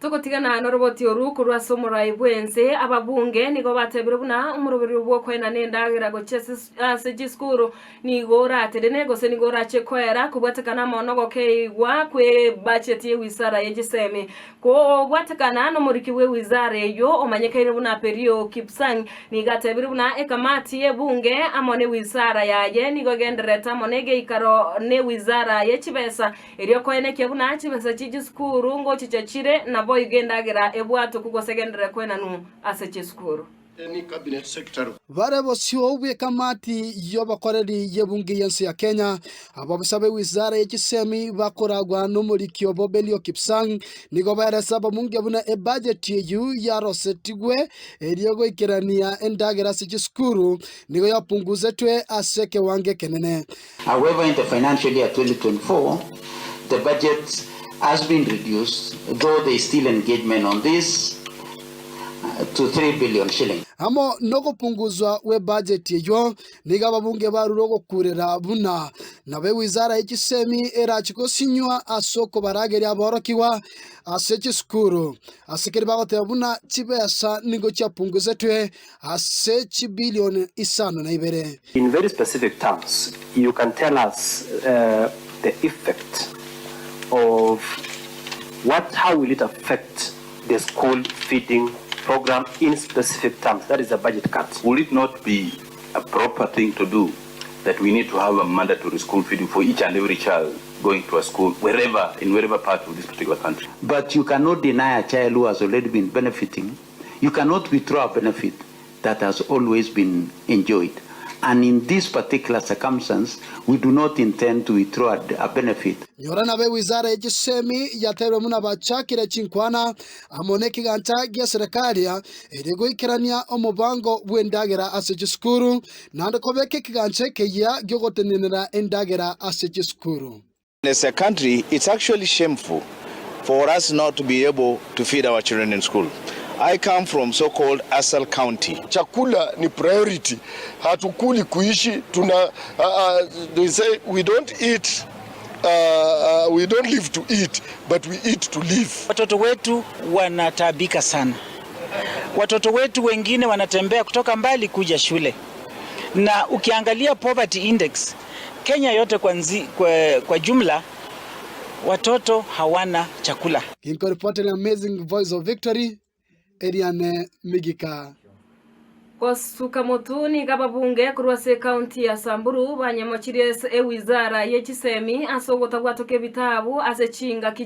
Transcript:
Togotigana noroboti oru korwa ase omorai bw'ense, ababunge nigo batebire buna omoroberio bw'okoenana endagera gochia ase chisukuru nigo oratenene gose nigo orache koera kobwatekana amo nogokeigwa kw'ebacheti y'ewizara ye chisemi. Kobwatekana nomoriki bw'ewizara eyio omanyekaine buna Perio Kipsang nigo atebire buna ekamati y'ebunge amo n'ewizara yaye nigo egendererete amo negeikaro n'ewizara ye chibesa Erio koenekia buna chibesa chie chisukuru ngochicha chire, naboigo endagera ebwatokwe gose egenderere koenanwa ase chisukuru. Bare bosio bw'ekamati y'obokoreri y'ebunge y'ense ya Kenya, ababisa b'ewizara ye chisemi bakoragwa n'omoriki obo Belio Kipsang nigo baerese ababunge buna ebajeti eyio yarosetigwe erio goikerania endagera ase chisukuru nigo yapunguzetwe ase ekewango ekenene. However, in the financial year 2024, the budget has been reduced, though there is still engagement on this, to 3 billion shillings. Amo nogopunguzwa gw'ebajeti eyio, nigo ababunge barure ogokurera buna nabo ewizara ye chisemi erache gosinywa ase okobarageria aborokigwa ase chisukuru, ase keria bagoteba buna chibesa nigo chiapunguzetwe ase chibilioni isano na ibere. In very specific terms, you can tell us the effect of what, how will it affect the school feeding program in specific terms, that is the budget cut. Will it not be a proper thing to do that we need to have a mandatory school feeding for each and every child going to a school wherever, in wherever part of this particular country? But you cannot deny a child who has already been benefiting, you cannot withdraw a benefit that has always been enjoyed and in this particular circumstance we do not intend to withdraw a benefit. Nyora nabe wizara ye chisemi yateirwe buna bachakire chinkwana amo nekegancha gia serikali erio goikerania omobango bw'endagera ase chisukuru naende kobeka ekegancha ekeyia giogotenenera endagera ase chisukuru. As a country it's actually shameful for us not to be able to feed our children in school. I come from so called Asal county. Chakula ni priority, hatukuli kuishi, tuna they say we don't eat we don't live to eat but we eat to live. Watoto wetu wanataabika sana. Watoto wetu wengine wanatembea kutoka mbali kuja shule, na ukiangalia poverty index Kenya yote kwa, nzi, kwa, kwa jumla watoto hawana chakula. Ginkoripotera Amazing Voice of Victory, Eliane Migika. Gosuka motu nigo ababunge korwa ase ekaunti ya Samburu banyemochirie ase ewizara ye chisemi ase ogotabwatoka ebitabu ase chingaki.